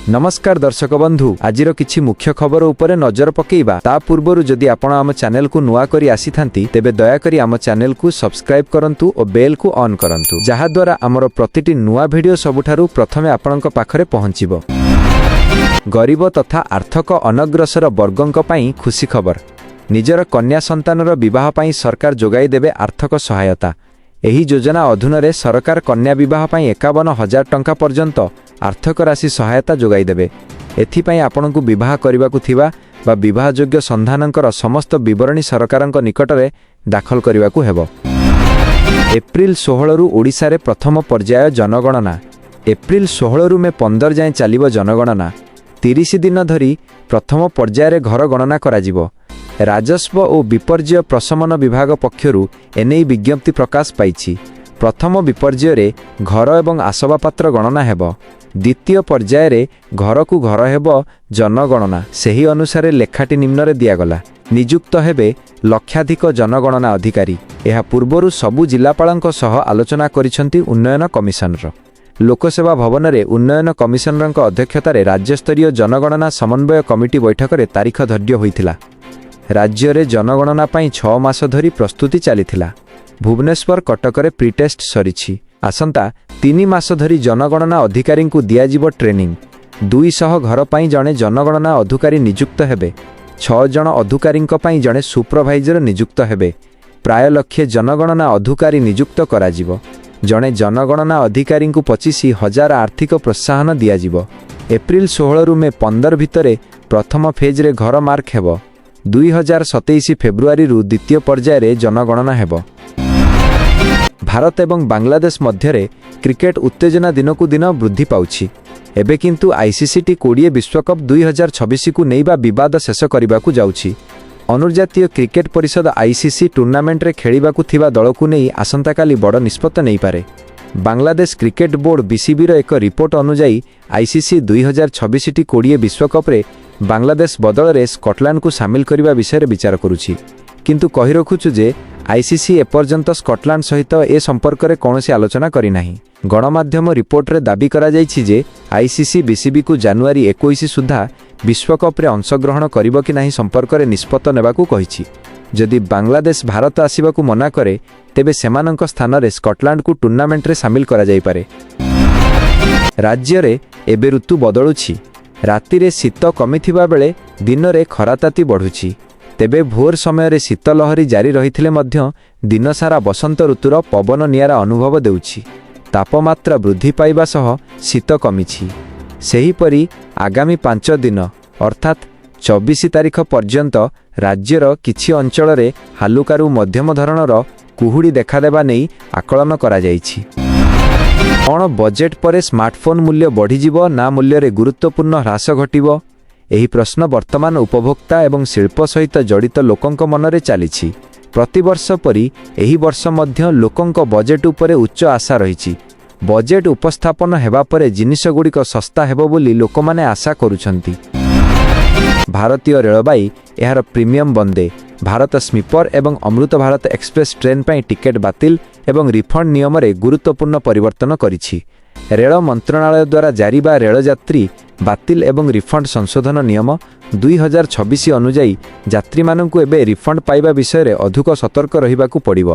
ନମସ୍କାର ଦର୍ଶକ ବନ୍ଧୁ, ଆଜିର କିଛି ମୁଖ୍ୟ ଖବର ଉପରେ ନଜର ପକେଇବା। ତା ପୂର୍ବରୁ ଯଦି ଆପଣ ଆମ ଚ୍ୟାନେଲକୁ ନୂଆ କରି ଆସିଥାନ୍ତି, ତେବେ ଦୟାକରି ଆମ ଚ୍ୟାନେଲକୁ ସବସ୍କ୍ରାଇବ କରନ୍ତୁ ଓ ବେଲକୁ ଅନ୍ କରନ୍ତୁ, ଯାହାଦ୍ୱାରା ଆମର ପ୍ରତିଟି ନୂଆ ଭିଡ଼ିଓ ସବୁଠାରୁ ପ୍ରଥମେ ଆପଣଙ୍କ ପାଖରେ ପହଞ୍ଚିବ। ଗରିବ ତଥା ଆର୍ଥିକ ଅନଗ୍ରସର ବର୍ଗଙ୍କ ପାଇଁ ଖୁସି ଖବର। ନିଜର କନ୍ୟା ସନ୍ତାନର ବିବାହ ପାଇଁ ସରକାର ଯୋଗାଇ ଦେବେ ଆର୍ଥିକ ସହାୟତା। ଏହି ଯୋଜନା ଅଧୀନରେ ସରକାର କନ୍ୟା ବିବାହ ପାଇଁ 51,000 ଟଙ୍କା ପର୍ଯ୍ୟନ୍ତ ଆର୍ଥିକ ରାଶି ସହାୟତା ଯୋଗାଇ ଦେବେ। ଏଥିପାଇଁ ଆପଣଙ୍କୁ ବିବାହ କରିବାକୁ ଥିବା ବା ବିବାହଯୋଗ୍ୟ ସନ୍ତାନଙ୍କର ସମସ୍ତ ବିବରଣୀ ସରକାରଙ୍କ ନିକଟରେ ଦାଖଲ କରିବାକୁ ହେବ। ଏପ୍ରିଲ 16ରୁ ଓଡ଼ିଶାରେ ପ୍ରଥମ ପର୍ଯ୍ୟାୟ ଜନଗଣନା। ଏପ୍ରିଲ 16ରୁ ମେ 15 ଯାଏଁ ଚାଲିବ ଜନଗଣନା। 30 ଦିନ ଧରି ପ୍ରଥମ ପର୍ଯ୍ୟାୟରେ ଘର ଗଣନା କରାଯିବ। ରାଜସ୍ୱ ଓ ବିପର୍ଯ୍ୟୟ ପ୍ରଶମନ ବିଭାଗ ପକ୍ଷରୁ ଏନେଇ ବିଜ୍ଞପ୍ତି ପ୍ରକାଶ ପାଇଛି। ପ୍ରଥମ ପର୍ଯ୍ୟାୟରେ ଘର ଏବଂ ଆସବାବପତ୍ର ଗଣନା ହେବ। ଦ୍ୱିତୀୟ ପର୍ଯ୍ୟାୟରେ ଘରକୁ ଘର ହେବ ଜନଗଣନା। ସେହି ଅନୁସାରେ ଲେଖାଟି ନିମ୍ନରେ ଦିଆଗଲା। ନିଯୁକ୍ତ ହେବେ ଲକ୍ଷାଧିକ ଜନଗଣନା ଅଧିକାରୀ। ଏହା ପୂର୍ବରୁ ସବୁ ଜିଲ୍ଲାପାଳଙ୍କ ସହ ଆଲୋଚନା କରିଛନ୍ତି ଉନ୍ନୟନ କମିଶନର। ଲୋକସେବା ଭବନରେ ଉନ୍ନୟନ କମିଶନରଙ୍କ ଅଧ୍ୟକ୍ଷତାରେ ରାଜ୍ୟସ୍ତରୀୟ ଜନଗଣନା ସମନ୍ୱୟ କମିଟି ବୈଠକରେ ତାରିଖ ଧାର୍ଯ୍ୟ ହୋଇଥିଲା। ରାଜ୍ୟରେ ଜନଗଣନା ପାଇଁ 6 ମାସ ଧରି ପ୍ରସ୍ତୁତି ଚାଲିଥିଲା। ଭୁବନେଶ୍ୱର, କଟକରେ ପ୍ରିଟେଷ୍ଟ ସରିଛି। ଆସନ୍ତା 3 ମାସ ଧରି ଜନଗଣନା ଅଧିକାରୀଙ୍କୁ ଦିଆଯିବ ଟ୍ରେନିଂ। 200 ଘର ପାଇଁ ଜଣେ ଜନଗଣନା ଅଧିକାରୀ ନିଯୁକ୍ତ ହେବେ। ଛଅ ଜଣ ଅଧିକାରୀଙ୍କ ପାଇଁ ଜଣେ ସୁପରଭାଇଜର ନିଯୁକ୍ତ ହେବେ। ପ୍ରାୟ ଲକ୍ଷେ ଜନଗଣନା ଅଧିକାରୀ ନିଯୁକ୍ତ କରାଯିବ। ଜଣେ ଜନଗଣନା ଅଧିକାରୀଙ୍କୁ 25,000 ଆର୍ଥିକ ପ୍ରୋତ୍ସାହନ ଦିଆଯିବ। ଏପ୍ରିଲ 16ରୁ ମେ 15 ଭିତରେ ପ୍ରଥମ ଫେଜ୍ରେ ଘର ମାର୍କ ହେବ। 2027 ଫେବୃଆରୀରୁ ଦ୍ୱିତୀୟ ପର୍ଯ୍ୟାୟରେ ଜନଗଣନା ହେବ। ଭାରତ ଏବଂ ବାଂଲାଦେଶ ମଧ୍ୟରେ କ୍ରିକେଟ ଉତ୍ତେଜନା ଦିନକୁ ଦିନ ବୃଦ୍ଧି ପାଉଛି। ଏବେ କିନ୍ତୁ ଆଇସିସି ଟି 20 ବିଶ୍ୱକପ୍ 2026କୁ ନେଇ ବିବାଦ ଶେଷ କରିବାକୁ ଯାଉଛି। ଅନ୍ତର୍ଜାତୀୟ କ୍ରିକେଟ ପରିଷଦ ଆଇସିସି ଟୁର୍ଣ୍ଣାମେଣ୍ଟରେ ଖେଳିବାକୁ ଥିବା ଦଳକୁ ନେଇ ଆସନ୍ତାକାଲି ବଡ଼ ନିଷ୍ପତ୍ତି ନେଇପାରେ। ବାଂଲାଦେଶ କ୍ରିକେଟ ବୋର୍ଡ ବିସିବିର ଏକ ରିପୋର୍ଟ ଅନୁଯାୟୀ, ଆଇସିସି 2026 ଟି 20 ବିଶ୍ୱକପରେ ବାଂଲାଦେଶ ବଦଳରେ ସ୍କଟଲାଣ୍ଡକୁ ସାମିଲ କରିବା ବିଷୟରେ ବିଚାର କରୁଛି। କିନ୍ତୁ କହି ରଖୁଛୁ ଯେ ଆଇସିସି ଏପର୍ଯ୍ୟନ୍ତ ସ୍କଟଲାଣ୍ଡ ସହିତ ଏ ସମ୍ପର୍କରେ କୌଣସି ଆଲୋଚନା କରିନାହିଁ। ଗଣମାଧ୍ୟମ ରିପୋର୍ଟରେ ଦାବି କରାଯାଇଛି ଯେ ଆଇସିସି ବିସିବିକୁ ଜାନୁଆରୀ 21 ସୁଦ୍ଧା ବିଶ୍ୱକପରେ ଅଂଶଗ୍ରହଣ କରିବ କି ନାହିଁ ସମ୍ପର୍କରେ ନିଷ୍ପତ୍ତି ନେବାକୁ କହିଛି। ଯଦି ବାଂଲାଦେଶ ଭାରତ ଆସିବାକୁ ମନା କରେ, ତେବେ ସେମାନଙ୍କ ସ୍ଥାନରେ ସ୍କଟଲାଣ୍ଡକୁ ଟୁର୍ଣ୍ଣାମେଣ୍ଟରେ ସାମିଲ କରାଯାଇପାରେ। ରାଜ୍ୟରେ ଏବେ ଋତୁ ବଦଳୁଛି। ରାତିରେ ଶୀତ କମିଥିବା ବେଳେ ଦିନରେ ଖରାତାତି ବଢ଼ୁଛି। ତେବେ ଭୋର ସମୟରେ ଶୀତ ଲହରୀ ଜାରି ରହିଥିଲେ ମଧ୍ୟ ଦିନସାରା ବସନ୍ତ ଋତୁର ପବନ ନିଆରା ଅନୁଭବ ଦେଉଛି। ତାପମାତ୍ରା ବୃଦ୍ଧି ପାଇବା ସହ ଶୀତ କମିଛି। ସେହିପରି ଆଗାମୀ 5 ଦିନ ଅର୍ଥାତ୍ 24 ତାରିଖ ପର୍ଯ୍ୟନ୍ତ ରାଜ୍ୟର କିଛି ଅଞ୍ଚଳରେ ହାଲୁକାରୁ ମଧ୍ୟମ ଧରଣର କୁହୁଡ଼ି ଦେଖାଦେବା ନେଇ ଆକଳନ କରାଯାଇଛି। କ'ଣ ବଜେଟ୍ ପରେ ସ୍ମାର୍ଟଫୋନ୍ ମୂଲ୍ୟ ବଢ଼ିଯିବ ନା ମୂଲ୍ୟରେ ଗୁରୁତ୍ୱପୂର୍ଣ୍ଣ ହ୍ରାସ ଘଟିବ? ଏହି ପ୍ରଶ୍ନ ବର୍ତ୍ତମାନ ଉପଭୋକ୍ତା ଏବଂ ଶିଳ୍ପ ସହିତ ଜଡ଼ିତ ଲୋକଙ୍କ ମନରେ ଚାଲିଛି। ପ୍ରତିବର୍ଷ ପରି ଏହି ବର୍ଷ ମଧ୍ୟ ଲୋକଙ୍କ ବଜେଟ୍ ଉପରେ ଉଚ୍ଚ ଆଶା ରହିଛି। ବଜେଟ୍ ଉପସ୍ଥାପନ ହେବା ପରେ ଜିନିଷଗୁଡ଼ିକ ଶସ୍ତା ହେବ ବୋଲି ଲୋକମାନେ ଆଶା କରୁଛନ୍ତି। ଭାରତୀୟ ରେଳବାଇ ଏହାର ପ୍ରିମିୟମ ବନ୍ଦେ ଭାରତ ସ୍ଲିପର ଏବଂ ଅମୃତ ଭାରତ ଏକ୍ସପ୍ରେସ୍ ଟ୍ରେନ୍ ପାଇଁ ଟିକେଟ୍ ବାତିଲ ଏବଂ ରିଫଣ୍ଡ ନିୟମରେ ଗୁରୁତ୍ୱପୂର୍ଣ୍ଣ ପରିବର୍ତ୍ତନ କରିଛି। ରେଳ ମନ୍ତ୍ରଣାଳୟ ଦ୍ୱାରା ଜାରି ବା ରେଳଯାତ୍ରୀ ବାତିଲ ଏବଂ ରିଫଣ୍ଡ ସଂଶୋଧନ ନିୟମ, 2026 ଅନୁଯାୟୀ ଯାତ୍ରୀମାନଙ୍କୁ ଏବେ ରିଫଣ୍ଡ ପାଇବା ବିଷୟରେ ଅଧିକ ସତର୍କ ରହିବାକୁ ପଡ଼ିବ।